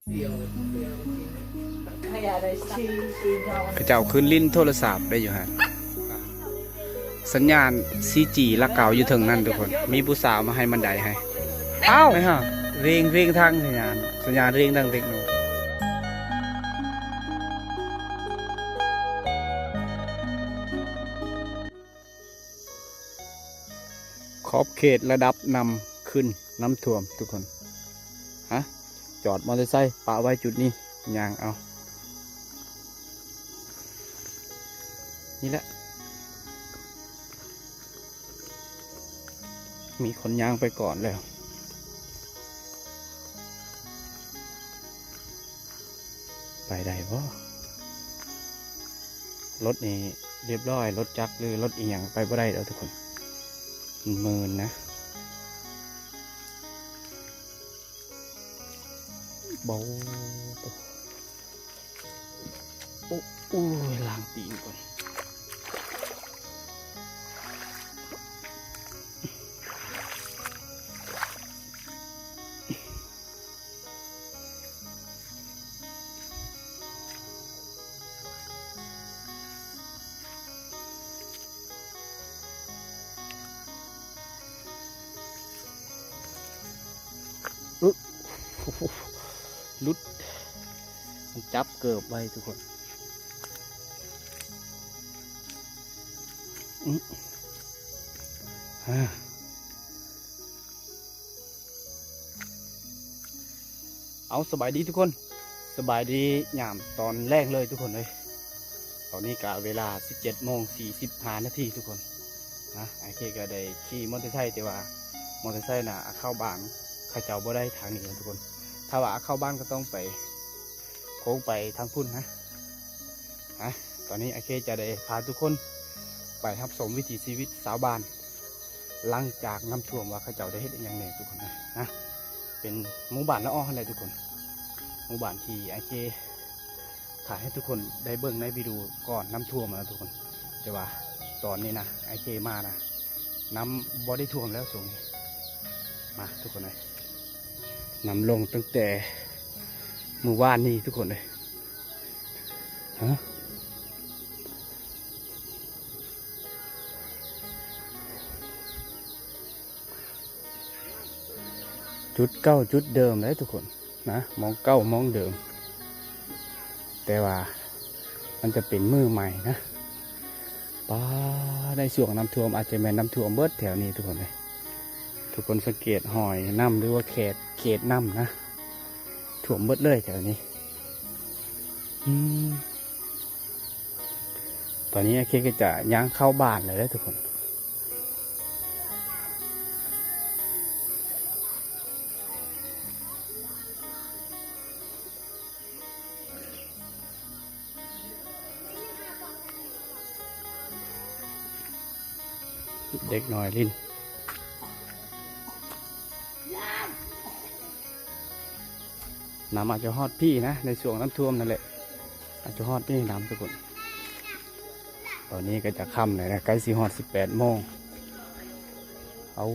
ເຂົາເຈົ້າຄືນຫຼິ້ນໂທລະສັບໄດ້ຢູ່ຫັ້ນ. ສັນຍານ ສີ່ຈີ ຫຼັກເກົ້າຢູ່ເທິງນັ້ນທຸກຄົນ. ມີຜູ້ສາວມາໃຫ້ມັນໄດໃຫ້. ອ້າວ ໄປຫາ ເວງ ເວງທາງສັນຍານ ສັນຍານເວງທາງເຕັກໂນ. ຂອບເຂດລະດັບນ້ຳຂຶ້ນ ນ້ຳຖ້ວມທຸກຄົນ. ຮະ ຈອດມໍເຕີໄຊປະໄວ້ຈຸດນີ້ ຍ່າງເອົາ. ນີ້ແຫຼະ ມີຄົນຍ່າງໄປກ່ອນແລ້ວ. ໄປໄດ້ບໍ່? ລົດນີ້ລຽບລ້ອຍ ລົດຈັກ ຫຼື ລົດອີ່ຫຍັງໄປບໍ່ໄດ້ດອກທຸກຄົນ ມັນເມີນນະ. ໂອ້ ໂອ້ ໂອ້ຍ ລ້າງຕີນກ່ອນ. ອຶ ຫຼຸດ ມັນຈັບເກີບໄວ້ທຸກຄົນ. ອື ອາ ເອົາ ສະບາຍດີທຸກຄົນ ສະບາຍດີຍາມຕອນແລງເລີຍທຸກຄົນເອີຍ. ຕອນນີ້ກະເວລາສິບເຈັດໂມງສີ່ສິບຫ້ານາທີທຸກຄົນນະ. ອ້າຍເຄກະໄດ້ຂີ່ມໍເຕີໄຊ ແຕ່ວ່າມໍເຕີໄຊນະ ເຂົ້າບ້ານເຂົາເຈົ້າບໍ່ໄດ້ທາງນີ້ນະທຸກຄົນ. ຖ້າວ່າເຂົ້າບ້ານກະຕ້ອງໄປ ໂຄ້ງໄປທາງພຸ້ນນະ. ອາ ຕອນນີ້ອ້າຍເຄຈະໄດ້ພາທຸກຄົນໄປຮັບຊົມວິຖີຊີວິດຊາວບ້ານ ຫຼັງຈາກນ້ຳຖ້ວມວ່າເຂົາເຈົ້າໄດ້ເຮັດອີ່ຫຍັງແດ່ທຸກຄົນນະ. ເປັນໝູ່ບ້ານລະອໍຫັ້ນແຫຼະທຸກຄົນ ໝູ່ບ້ານທີ່ອ້າຍເຄຖ່າຍໃຫ້ທຸກຄົນໄດ້ເບິ່ງໃນວິດີໂອກ່ອນນ້ຳຖ້ວມຫັ້ນນະທຸກຄົນ. ແຕ່ວ່າຕອນນີ້ນະ ອ້າຍເຄມານະ ນ້ຳບໍ່ໄດ້ຖ້ວມແລ້ວຊ່ວງນີ້. ມາທຸກຄົນເອີຍ ນ້ຳລົງຕັ້ງແຕ່ມື້ວານນີ້ທຸກຄົນເອີຍ. ຮະ ຈຸດເກົ່າຈຸດເດີມເດ້ທຸກຄົນນະ ໝ່ອງເກົ່າໝ່ອງເດີມ ແຕ່ວ່າມັນຈະເປັນມື້ໃໝ່ນະ. ປາ ໃນຊ່ວງນ້ຳຖ້ວມອາດຈະແມ່ນນ້ຳຖ້ວມເບິດແຖວນີ້ທຸກຄົນເອີຍ. ທຸກຄົນສັງເກດຮອຍນ້ຳ ຫຼືວ່າແຄດ ເຂດນ້ຳນະ ຖ້ວມເບິດເລີຍແຖວນີ້. ອືມ ຕອນນີ້ອ້າຍເຄກະຈະຍ່າງເຂົ້າບ້ານແລ້ວເດ້ທຸກຄົນ. ເດັກນ້ອຍຫຼິ້ນ ນ້ຳອາດຈະຮອດພີ້ນະ ໃນຊ່ວງນ້ຳຖ້ວມນັ້ນແຫຼະ ອາດຈະຮອດພີ້ນ້ຳທຸກຄົນ. ຕອນນີ້ກະຈະຄ່ຳແລ້ວນະ ໃກ້ຊິຮອດສິບແປດໂມງ. ເອົາ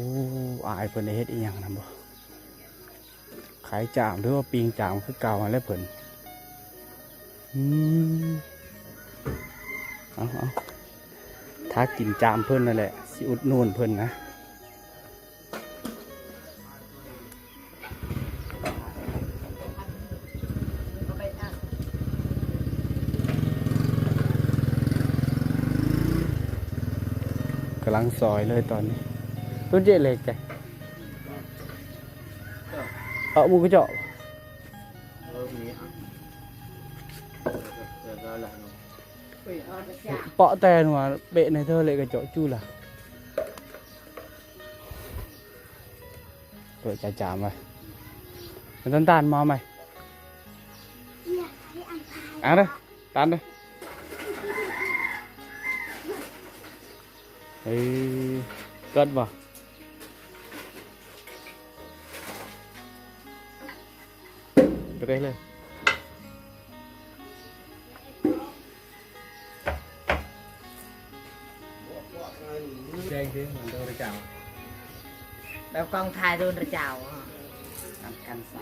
ອ້າຍເພິ່ນໄດ້ເຮັດອີ່ຫຍັງນຳບໍ່? ຂາຍຈາມ ຫຼືວ່າປີ້ງຈາມຄືເກົ່າຫັ້ນແຫຼະເພິ່ນ. ອືມ ເອົາ ເອົາ ຖ້າກິນຈາມເພິ່ນຫັ້ນແຫຼະ ຊິອຸດໜູນເພິ່ນນະ. ກຳລັງຊອຍເລີຍຕອນນີ້ ຕົ້ນເຈເລັກແກ. ເອົາໝູກະເຈາະ ເປາະແຕ່ໜວດເປະໃນເທີເລກະເຈາະຈູລະ ເປີດຈາຈາມໄວ້ ນ້ຳຕານມາໃໝ່ ເອົາເດີ ຕານເດີ. ເອີ ເກີດບໍ່? ເລີຍ ແດງເດ້ ມັນໂດນເຈົ້າ ແບບກ້ອງຖ່າຍໂດນເຈົ້າ ກັນ ກັນໃສ່.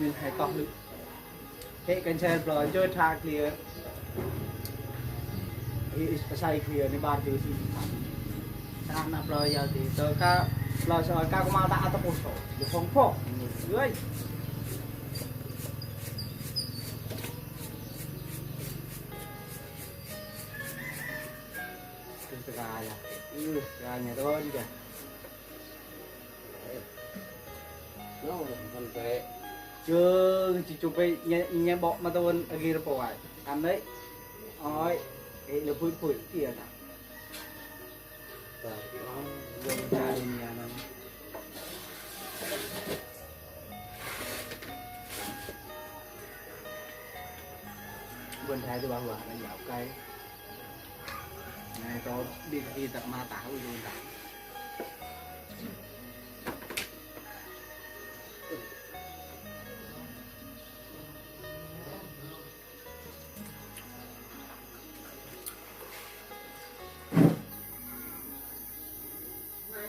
Mình hãy tỏ lực. Hãy kênh share bro, cho tha clear. Hãy sai clear ni ba chữ si. Sana bro ya ti. Tơ ka bro sa ka kuma ta atau koso. Yo phong phong. Ơi. Tengah ya. Uh, ya nya tu dia. Ơ, mình phải. Chứ, chứ, chứ phải nhẹ, nhẹ bọ mà tôi ăn ghi là bọ ai. Ăn đấy. Ôi, ê, là phủi phủi kìa nè. Rồi, cái món dân cha đi nhà nè. Bên Thái tôi bảo là nó dạo cây. Này, tôi đi, đi tập ma tả với tôi. Mah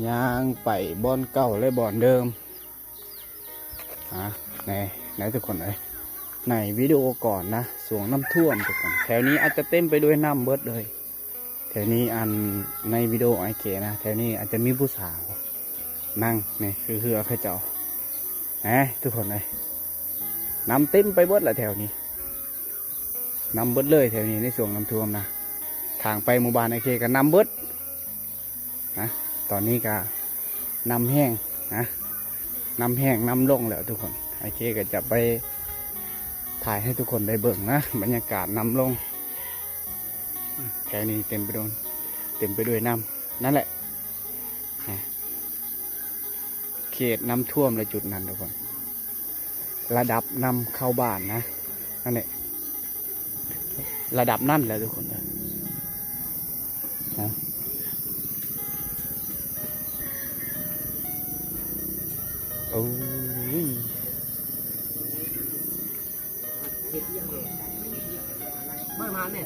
ຍ່າງໄປບ່ອນເກົ່າ ແລະ ບ່ອນເດີມ. ອ່າ ແນ່ ແນ່ ທຸກຄົນເອີຍ ໃນວິດີໂອກ່ອນນະ ຊ່ວງນ້ຳຖ້ວມ ທຸກຄົນ ແຖວນີ້ອາດຈະເຕັມໄປດ້ວຍນ້ຳເບິດເລີຍ. ແຖວນີ້ ອັນ ໃນວິດີໂອອ້າຍເຄນະ ແຖວນີ້ອາດຈະມີຜູ້ສາວນັ່ງ ນີ້ ຄືເຮືອເຂົາເຈົ້າ ແນ່ ທຸກຄົນເອີຍ ນ້ຳເຕັມໄປເບິດລະແຖວນີ້. ນ້ຳເບິດເລີຍແຖວນີ້ ໃນຊ່ວງນ້ຳຖ້ວມນະ ທາງໄປໝູ່ບ້ານອ້າຍເຄກະນ້ຳເບິດນະ. ຕອນນີ້ກະນ້ຳແຫ້ງນະ ນ້ຳແຫ້ງ ນ້ຳລົງແລ້ວທຸກຄົນ. ອ້າຍເຄກະຈະໄປຖ່າຍໃຫ້ທຸກຄົນໄດ້ເບິ່ງນະ ບັນຍາກາດນ້ຳລົງ. ແຖວນີ້ເຕັມໄປດ້ວຍ ເຕັມໄປດ້ວຍນ້ຳ ນັ້ນແຫຼະ ເຂດນ້ຳຖ້ວມລະຈຸດນັ້ນທຸກຄົນ. ລະດັບນ້ຳເຂົ້າບ້ານນະ ນັ້ນແຫຼະ ລະດັບນັ້ນແຫຼະທຸກຄົນເອີຍ. ໂອ້ຍ ບໍ່ມາແມ່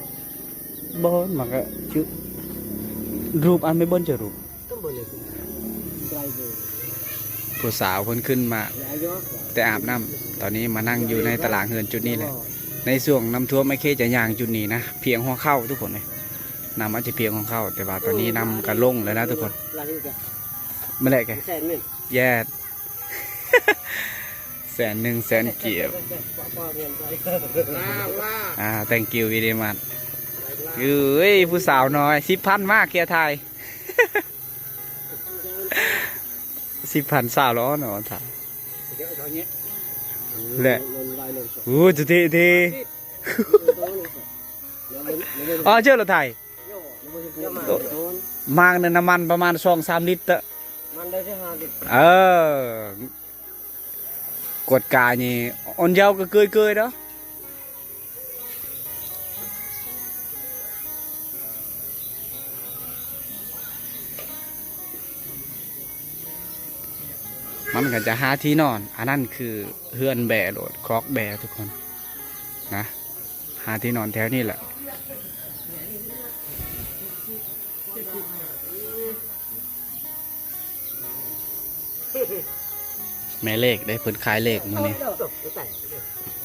ບໍ່ ມັນກະຈື່ ຮູບອັນໄມ່ເບິ່ງຈະຮູບ. ຜູ້ສາວເພິ່ນຂຶ້ນມາແຕ່ອາບນ້ຳ ຕອນນີ້ມານັ່ງຢູ່ໃນຕາລາງເຮືອນຈຸດນີ້ແຫຼະ. ໃນຊ່ວງນ້ຳຖ້ວມ ອ້າຍເຄຈະຍ່າງຈຸດນີ້ນະ ພຽງຫົວເຂົ່າທຸກຄົນເອີຍ. ນ້ຳອາດຈະພຽງຫົວເຂົ່າ ແຕ່ວ່າຕອນນີ້ນ້ຳກະລົງແລ້ວນະທຸກຄົນ. ແມ່ນແຫຼະແກ ແສນໜຶ່ງ ແສນໜຶ່ງ ແສນກີບ. ອ່າ thank you very much. ເອີຍ ຜູ້ສາວນ້ອຍ ສິບພັນ ມາເຄຍຖ່າຍ. ສິບພັນ ສາວລະອ່ອນເນາະ ຖ້າ ແລະ ໂອ້ ເທ່ໆ ອໍ ເຈີລົດໄຖ ມາງນັ້ນ ນ້ຳມັນປະມານສອງສາມລິດເຕີ. ເອີ ກວດການີ້ອ່ອນເຍົາກະເກີຍໆເດີ. ມັນກະຈະຫາທີ່ນອນ ອັນນັ້ນຄືເຮືອນແບ້ໂລດ ຄອກແບ້ທຸກຄົນນະ ຫາທີ່ນອນແຖວນີ້ແຫຼະ. ແມ່ເລກເດ້ ເພິ່ນຂາຍເລກມື້ນີ້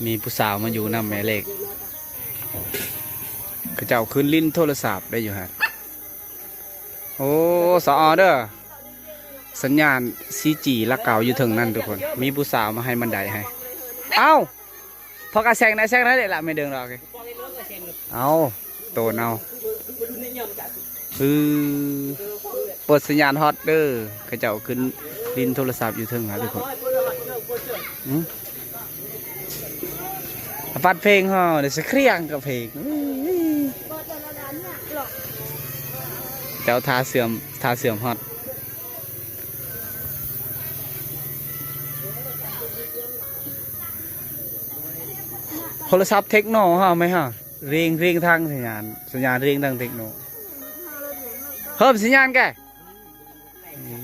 ມີຜູ້ສາວມາຢູ່ນຳແມ່ເລກ ເຂົາເຈົ້າຄືນຫຼິ້ນໂທລະສັບໄດ້ຢູ່ຫັ້ນ. ໂອ້ ສະອໍເດີ ສັນຍານ ສີ່ຈີ ຫຼັກເກົ້າຢູ່ເທິງນັ້ນທຸກຄົນ ມີຜູ້ສາວມາໃຫ້ມັນໄດໃຫ້. ເອົ້າ ພໍກະແຊງໄດ້ແຊງໄດ້ເດລະ ແມ່ເດີງດອກ. ເອົ້າ ໂຕນເອົາ ອື ເປີດສັນຍານຮອດເດີ ເຂົາເຈົ້າຂຶ້ນຫຼິ້ນໂທລະສັບຢູ່ເທິງຫັ້ນທຸກຄົນ. ອື ປັດເພງເຮົາໄດ້ສະຄຽງກັບເພງ ເຈົ້າ ທ່າເຊື່ອມ ທ່າເຊື່ອມຮອດ. ໂທລະສັບເທັກໂນເຮົາໄໝເຮົາ ເຣງ ເຣງທາງສັນຍານ ສັນຍານເຣງທາງເທັກໂນ ເພີ່ມສັນຍານແກ ອື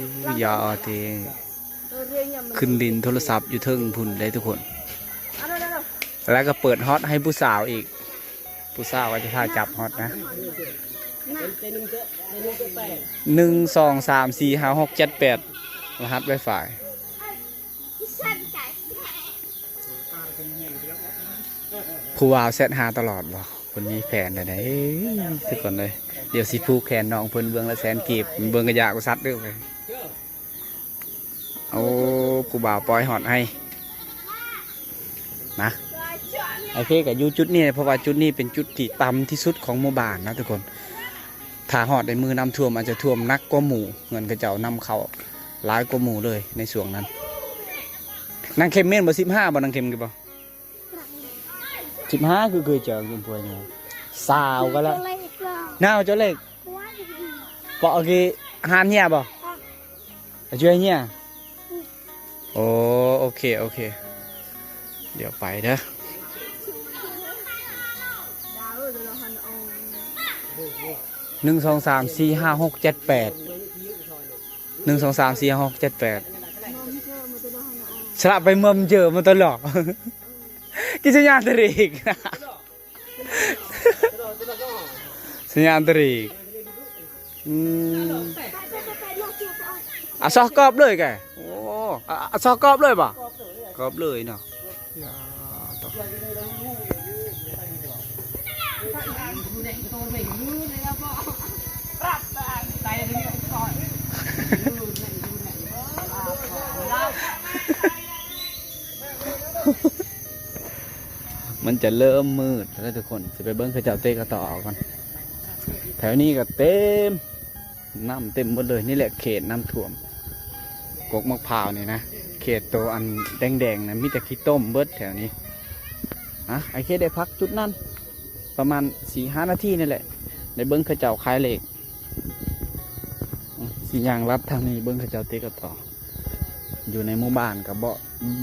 ມ ຢ່າເອົາຕິ ຂຶ້ນຫຼິ້ນໂທລະສັບຢູ່ເທິງພຸ້ນເດ້ທຸກຄົນ ແລ້ວກໍເປີດຮອດໃຫ້ຜູ້ສາວອີກ ຜູ້ສາວກໍຈະພາຈັບຮອດນະ ໜຶ່ງ ສອງ ສາມ ສີ່ ຫ້າ ຫົກ ເຈັດ ແປດ ລະຫັດວາຍຟາຍ ຜູ້ບ່າວແຊັດຫາຕະຫຼອດບໍ່? ເພິ່ນມີແຜນແລ້ວເດ້ທຸກຄົນເອີຍ ດຽວຊິຜູກແຂນນ້ອງເພິ່ນເບື້ອງລະແສນກີບ ເບິ່ງກະຢາກວ່າສັດເດີ້ ໂອ້ ຜູ້ບ່າວປ່ອຍຮອດໃຫ້ນະ ໂອເຄ ກະຢູ່ຈຸດນີ້ ເພາະວ່າຈຸດນີ້ເປັນຈຸດທີ່ຕ່ຳທີ່ສຸດຂອງໝູ່ບ້ານນະທຸກຄົນ ຖ້າຮອດໃນມື້ນ້ຳຖ້ວມອາດຈະຖ້ວມໜັກກວ່າໝູ່ ເຮືອນເຂົາເຈົ້ານ້ຳເຂົ້າຫຼາຍກວ່າໝູ່ເລີຍໃນຊ່ວງນັ້ນ ນາງເຂັມແມ່ນບໍ່ ສິບຫ້າບໍ່ ນາງເຂັມຄືບໍ່? ສິບຫ້າຄືເຄີຍເຈີຢູ່ພວກນີ້ ຊາວກໍແລ້ວ ໜາວເຈົ້າເລັກ ເປາະກີ້ ຮ້ານເຮຍບໍ່? ອາ ຈະຊ່ວຍເຮຍ ໂອ້ ໂອເຄ ໂອເຄ ດຽວໄປເດີ ໜຶ່ງ ສອງ ສາມ ສີ່ ຫ້າ ຫົກ ເຈັດ ແປດ ໜຶ່ງ ສອງ ສາມ ສີ່ ຫ້າ ຫົກ ເຈັດ ແປດ ສະລະໄປເມືອງເຈີມາຕະຫຼອດ ກິນສັນຍານຕະລິກ ສັນຍານຕະລິກ ອືມ ອາ ຊອກກອບເລີຍແກ ໂອ້ ອາ ອາ ຊອກກອບເລີຍບໍ່? ກອບເລີຍເນາະ. ມັນຈະເລີ່ມມືດແລ້ວທຸກຄົນ ຊິໄປເບິ່ງເຂົາເຈົ້າເຕະກະຕໍ້ເອົາກ່ອນ. ແຖວນີ້ກໍເຕັມ ນ້ຳເຕັມໝົດເລີຍ. ນີ້ແຫຼະເຂດນ້ຳຖ້ວມ ກົກໝາກພ້າວນີ້ນະ ເຂດໂຕອັນແດງໆນະ ມີແຕ່ຂີ້ຕົມເບິດແຖວນີ້. ອ່ະ ໄອ້ເຄໄດ້ພັກຈຸດນັ້ນປະມານສີ່ຫ້ານາທີນີ້ແຫຼະ ໄດ້ເບິ່ງເຂົາເຈົ້າຂາຍເລກ. ອືມ ຊິຍ່າງລັດທາງນີ້ເບິ່ງເຂົາເຈົ້າເຕະກະຕໍ້. ຢູ່ໃນໝູ່ບ້ານກໍບໍ່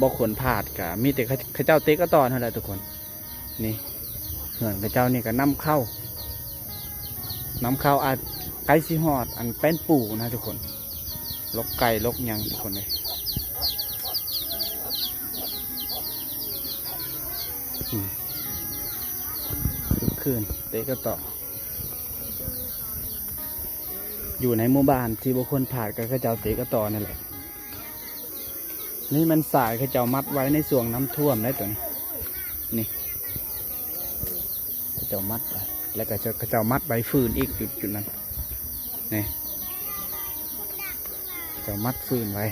ບໍ່ຄວນພາດ ກໍມີແຕ່ເຂົາ ເຂົາເຈົ້າເຕະກະຕໍ້ຫັ້ນແຫຼະທຸກຄົນ. ນີ້ເຮືອນເຂົາເຈົ້ານີ້ກໍນ້ຳເຂົ້າ ນ້ຳເຂົ້າ ອາດໃກ້ຊິຮອດອັນແປ້ນປູນະທຸກຄົນ. ລົກໄກ່ລົກຫຍັງທຸກຄົນເອີຍ. ອືມ ຄຶກຄື້ນ ເຕະກະຕໍ້. ຢູ່ໃນໝູ່ບ້ານທີ່ບໍ່ຄວນພາດກໍເຂົາເຈົ້າເຕະກະຕໍ້ນັ້ນແຫຼະ. ນີ້ມັນສາຍເຂົາເຈົ້າມັດໄວ້ໃນຊ່ວງນ້ຳຖ້ວມໄດ໋ໂຕນີ້. ນີ້ເຂົາເຈົ້າມັດໄວ້ ແລ້ວກໍເຂົາເຈົ້າມັດໄວ້ຟືນອີກ ຈຸດ ຈຸດນັ້ນ. ນີ້ເຂົາເຈົ້າມັດຟືນໄວ້.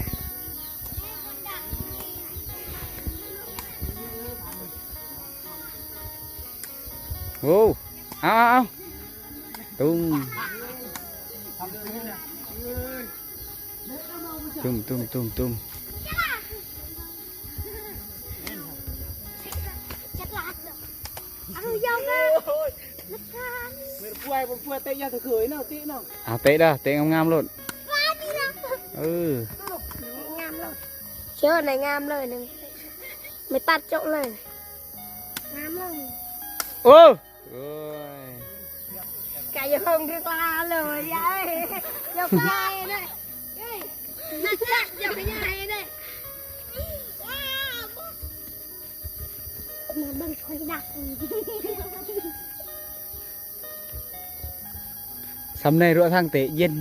ໂອ້ ເອົາ ເອົາ ເອົາ ຕຸ້ມ ຕຸ້ມ ຕຸ້ມ ຕຸ້ມ ຕຸ້ມ. ເອົາເຕະເດີ ເຕະງາມໆໂລດ. ເອີ ງາມໂລດ ເຊີນໃຫ້ງາມເລີຍໜຶ່ງ ໄມ່ຕັດຈົກເລີຍ ງາມເລີຍ. ໂອ້ ໂອ້ຍ ກະຢ່າເພິ່ງຖືກລາເລີຍ ເອີຍ ຢ່າໄປເລີຍ ເອີຍ ນັກຈັກ ຢ່າໄປໃຫຍ່ເດ້. ມາເບິ່ງຄົນດັກ ສ່ຳໃດ ລົວະທາງເຕະເຢັນ.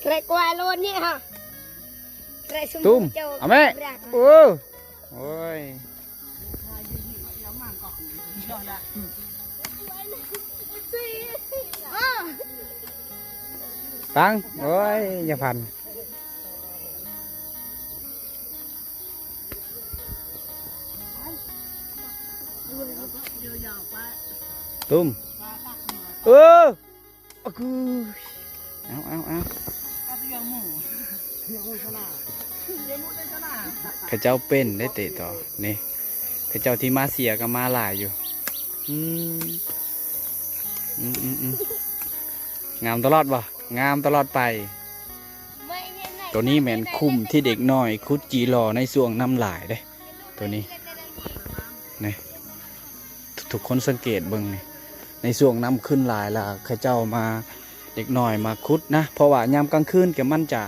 ແກະກວາຍໂລນນີ້ຮະ ຕຸ້ມ ເອົາແມ່ ໂອ້ ໂອ້ຍ ຕັງ ໂອ້ຍ ຢ່າພັນ. ຕຸ້ມ ເອີ ອະກູ ເອົາ ເອົາ ເອົາ ເຂົາເຈົ້າເປັນໄດ້ເຕະຕໍ່ ນີ້ ເຂົາເຈົ້າທີ່ມາເຊຍກໍມາຫຼາຍຢູ່. ອືມ ອືມ ອືມ ອືມ. ງາມຕະຫຼອດບໍ່? ງາມຕະຫຼອດໄປ. ໂຕນີ້ແມ່ນຂຸມທີ່ເດັກນ້ອຍຂຸດຈີຫຼໍ່ໃນຊ່ວງນ້ຳຫຼາຍເດ້ ໂຕນີ້. ນີ້ ທຸກຄົນສັງເກດເບິ່ງນີ້ ໃນຊ່ວງນ້ຳຂຶ້ນຫຼາຍລະ ເຂົາເຈົ້າມາ ເດັກນ້ອຍມາຂຸດນະ ເພາະວ່າຍາມກາງຄືນກໍມັນຈະ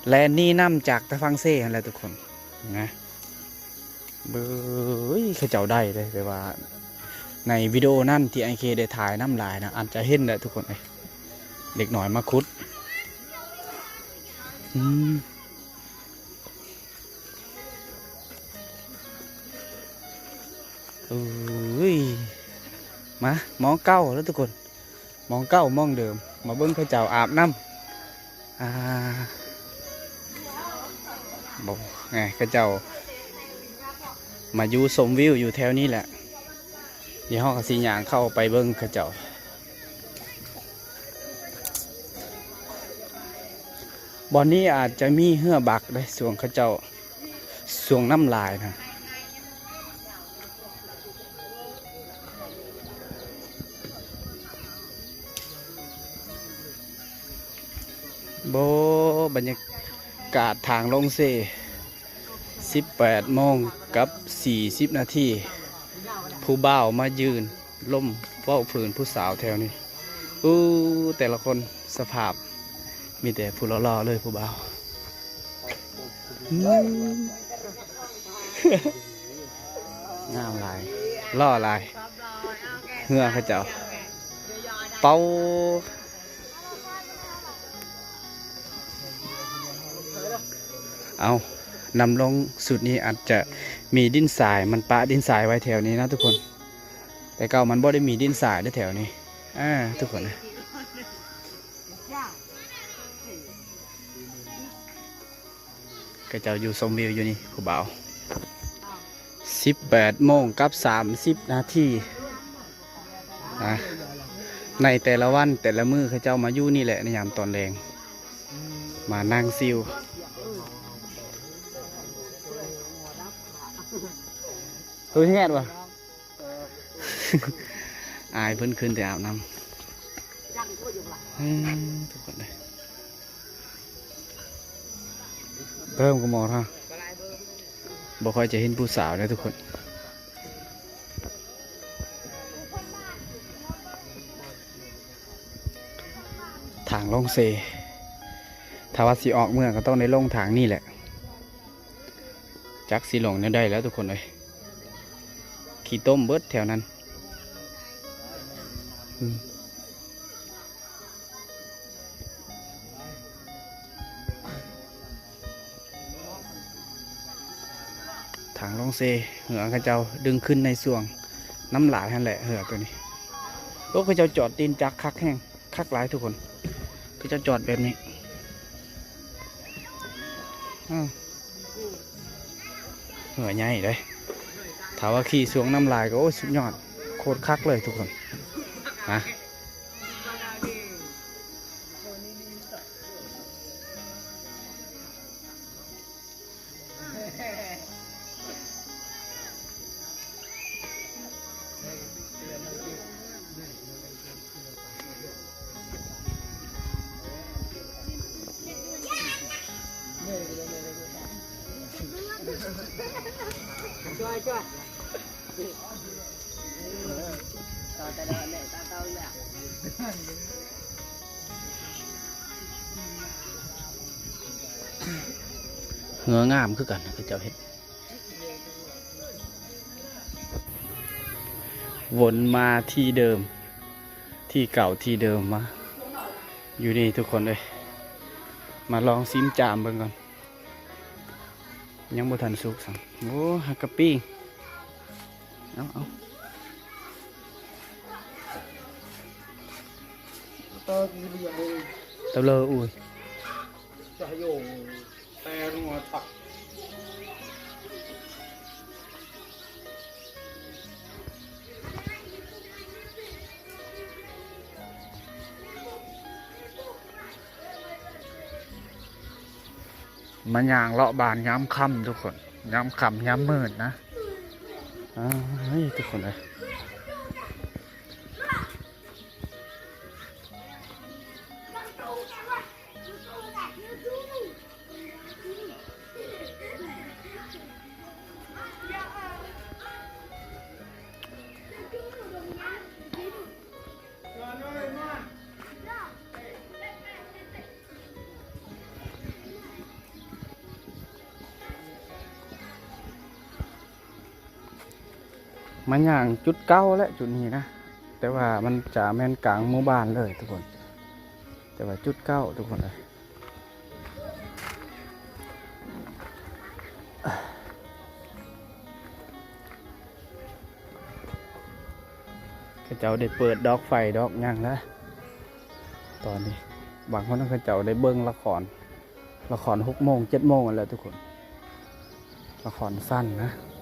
ແລ່ນໜີນ້ຳຈາກຕາຝັ່ງເຊຫັ້ນແຫຼະທຸກຄົນນະ. ເບິ່ງ ເຂົາເຈົ້າໄດ້ເດ້ ແຕ່ວ່າໃນວິດີໂອນັ້ນທີ່ອ້າຍເຄໄດ້ຖ່າຍນ້ຳຫຼາຍນະ ອາດຈະເຫັນແຫຼະທຸກຄົນເອີຍ ເດັກນ້ອຍມາຂຸດ. ອືມ ເອີຍ ມາ ໝ່ອງເກົ່າແລ້ວທຸກຄົນ ໝ່ອງເກົ່າໝ່ອງເດີມ. ມາເບິ່ງເຂົາເຈົ້າອາບນ້ຳ ອ່າ ບໍ່ ແໝ ເຂົາເຈົ້າມາຢູ່ຊົມວິວຢູ່ແຖວນີ້ແຫຼະ. ດຽວເຮົາກໍຊິຍ່າງເຂົ້າໄປເບິ່ງເຂົາເຈົ້າ. ບ່ອນນີ້ອາດຈະມີເຮືອບັກເດ້ ຊ່ວງເຂົາເຈົ້າ ຊ່ວງນ້ຳຫຼາຍນະ. ໂອ້ ບັນຍາກາດທາງລົງເຊ ສິບແປດໂມງກັບສີ່ສິບນາທີ ຜູ້ບ່າວມາຢືນລົມເວົ້າພື້ນຜູ້ສາວແຖວນີ້. ອູ້ ແຕ່ລະຄົນສະພາບ ມີແຕ່ຜູ້ຫຼໍ່ໆເລີຍຜູ້ບ່າວ. ອືມ ງາມຫຼາຍ ຫຼໍ່ຫຼາຍ ເຮືອເຂົາເຈົ້າ ເປົາ ເອົາ ນ້ຳລົງຊຸດນີ້ອາດຈະມີດິນຊາຍ ມັນປະດິນຊາຍໄວ້ແຖວນີ້ນະທຸກຄົນ. ແຕ່ເກົ່າມັນບໍ່ໄດ້ມີດິນຊາຍເດ້ແຖວນີ້ ອ່າ ທຸກຄົນ. ເຂົາເຈົ້າຢູ່ຊົມວິວຢູ່ນີ້ຜູ້ບ່າວ. ສິບແປດໂມງກັບສາມສິບນາທີນະ ໃນແຕ່ລະວັນແຕ່ລະມື້ ເຂົາເຈົ້າມາຢູ່ນີ້ແຫຼະໃນຍາມຕອນແລງ ມານັ່ງຊິວ. ໂຕແຮດບໍ່? ອາຍເພິ່ນຂຶ້ນແຕ່ອາບນ້ຳ. ເອີ ທຸກຄົນເອີຍ ເຕີມກໍໝໍ້ເນາະ ບໍ່ຄ່ອຍຈະເຫັນຜູ້ສາວເດ້ທຸກຄົນ. ທາງລົງເຊ ຖ້າວ່າຊິອອກເມືອງກໍຕ້ອງໄດ້ລົງທາງນີ້ແຫຼະ. ຈັກຊິລົງແນວໃດແລ້ວທຸກຄົນເອີຍ ຂີ້ຕົມເບິດແຖວນັ້ນ. ອືມ ທາງລົງເຊ ເຮືອເຂົາເຈົ້າດຶງຂຶ້ນໃນຊ່ວງນ້ຳຫຼາຍຫັ້ນແຫຼະ ເຮືອໂຕນີ້. ໂອ້ ເຂົາເຈົ້າຈອດຕີນຈັກຄັກແຮງ. ຄັກຫຼາຍທຸກຄົນ ເຂົາເຈົ້າຈອດແບບນີ້. ອືມ ເຮືອໃຫຍ່ເດ້ ຖ້າວ່າຂີ່ຊ່ວງນ້ຳຫຼາຍກໍ ໂອ້ຍ ສຸດຍອດ ໂຄດຄັກເລີຍທຸກຄົນ ນະ. ເຮືອງາມຄືກັນ ເຂົາເຈົ້າເຮັດ. ວົນມາທີ່ເດີມ ທີ່ເກົ່າທີ່ເດີມ ມາຢູ່ນີ້ທຸກຄົນເອີຍ. ມາລອງຊິມຈາມເບິ່ງກ່ອນ ຍັງບໍ່ທັນສຸກຊ້ຳ. ໂອ້ ຫາກະປີ້ ເອົາ ເອົາ ຕະເລີ ອຸ້ຍ. ມາຍ່າງເລາະບ້ານຍາມຄ່ຳທຸກຄົນ ຍາມຄ່ຳຍາມມືດນະ. ເອີຍ ທຸກຄົນເອີຍ. ມາຍ່າງຈຸດເກົ່າແຫຼະຈຸດນີ້ນະ ແຕ່ວ່າມັນຈະແມ່ນກາງໝູ່ບ້ານເລີຍທຸກຄົນ ແຕ່ວ່າຈຸດເກົ່າທຸກຄົນເອີຍ. ເຂົາເຈົ້າໄດ້ເປີດດອກໄຟດອກຫຍັງແລ້ວຕອນນີ້. ບາງຄົນເຂົາເຈົ້າໄດ້ເບິ່ງລະຄອນ ລະຄອນຫົກໂມງເຈັດໂມງຫັ້ນແຫຼະທຸກຄົນ ລະຄອນສັ້ນນະ.